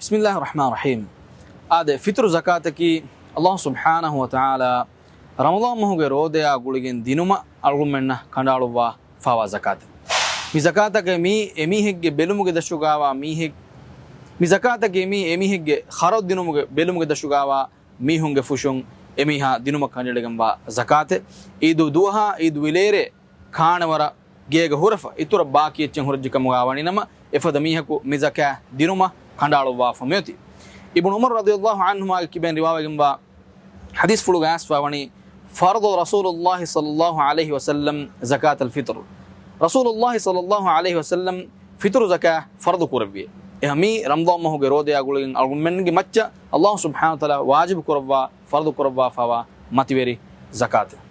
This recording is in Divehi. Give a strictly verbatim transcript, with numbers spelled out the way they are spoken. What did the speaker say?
بسم الله الرحمن الرحيم. އާދެ، ފިޠުރު ޒަކާތަކީ ﷲ ސުބްޙާނަހޫ ވަތަޢާލާ ރަމަޟާން މަހުގެ ރޯދަޔާ ގުޅިގެން ދިނުމަށް އަޅުގަނޑުމެންނަށް ކަނޑައަޅުއްވާފާވާ ޒަކާތެއް. މި ޒަކާތަކީ މީ އެމީހެއްގެ ބެލުމުގެ ދަށުގާވާ މީހެއް، މި ޒަކާތަކީ މީ އެމީހެއްގެ ޚަރަދު ދިނުމުގެ ބެލުމުގެ ދަށުގާވާ މީހުންގެ ފުށުން އެމީހާ ދިނުމަށް ކަނޑައެޅިގެންވާ ޒަކާތެއް. އީދު ދުވަހާ އީދު ވިލޭރޭ ކާނަވަރަށް ގޭގަ ހުރެފަ އިތުރަށް ބާކީ އެއްޗެއް ހުރެއްޖެ ކަމުގާ ވަނީނަމަ، އެފަދަ މީހަކު މި ޒަކާތް ދިނުމަށް ކަނޑައަޅުއްވާފަ މިއޮތީ. އިބްނު ޢުމަރު ރަޟިޔަﷲ ޢަންހުމާގެ ކިބައިން ރިވާވެގެންވާ ޙަދީޘްފުޅުގަ އައިސްފަ ވަނީ، فرض رسول الله صلى الله عليه وسلم زكاة الفطر. ރަސޫލުﷲ ޞައްލަﷲ ޢަލައިހި ވަސައްލަމް ފިޠުރު ޒަކާތް ފަރުޟު ކުރެއްވިއޭ. އެހާ މީ ރަމަޟާން މަހުގެ ރޯދަޔާ ގުޅިގެން އަޅުގަނޑުމެންގެ މައްޗަށް ﷲ ސުބްޙާނަހޫ ވަތަޢާލާ ވާޖިބު ކުރައްވާ، ފަރުޟު ކުރައްވާފައިވާ މަތިވެރި ޒަކާތެއް.